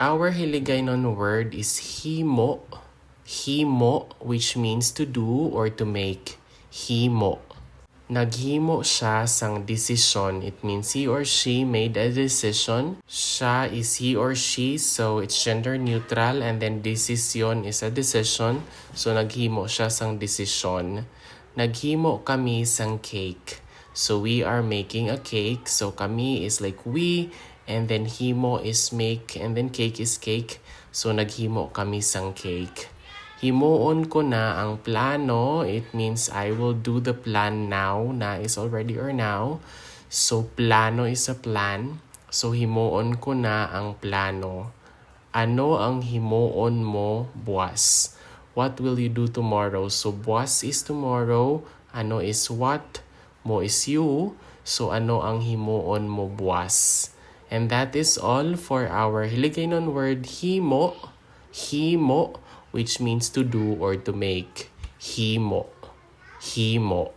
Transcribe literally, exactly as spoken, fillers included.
Our Hiligaynon word is himo. Himo, which means to do or to make. Himo. Naghimo siya sang desisyon. It means he or she made a decision. Siya is he or she, so it's gender neutral. And then desisyon is a decision. So naghimo siya sang desisyon. Naghimo kami sang cake. So we are making a cake. So kami is like we, and then himo is make, and then cake is cake. So naghimo kami sang cake. Himuon ko na ang plano. It means I will do the plan now. Na is already or now. So plano is a plan. So himuon ko na ang plano. Ano ang himuon mo buas? What will you do tomorrow? So buas is tomorrow. Ano is what? Mo is you. So ano ang himuon mo buas? And that is all for our Hiligaynon word himo. Himo, which means to do or to make. Himo. Himo.